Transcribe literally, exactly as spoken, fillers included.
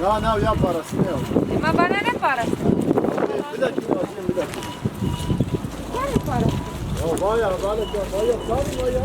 Na, na, ya parasını ya. Ma bana ne parası? Bir dakika, bakayım, bir dakika. Yani parası. Ya vay ya, vay ya, vay ya, vay ya.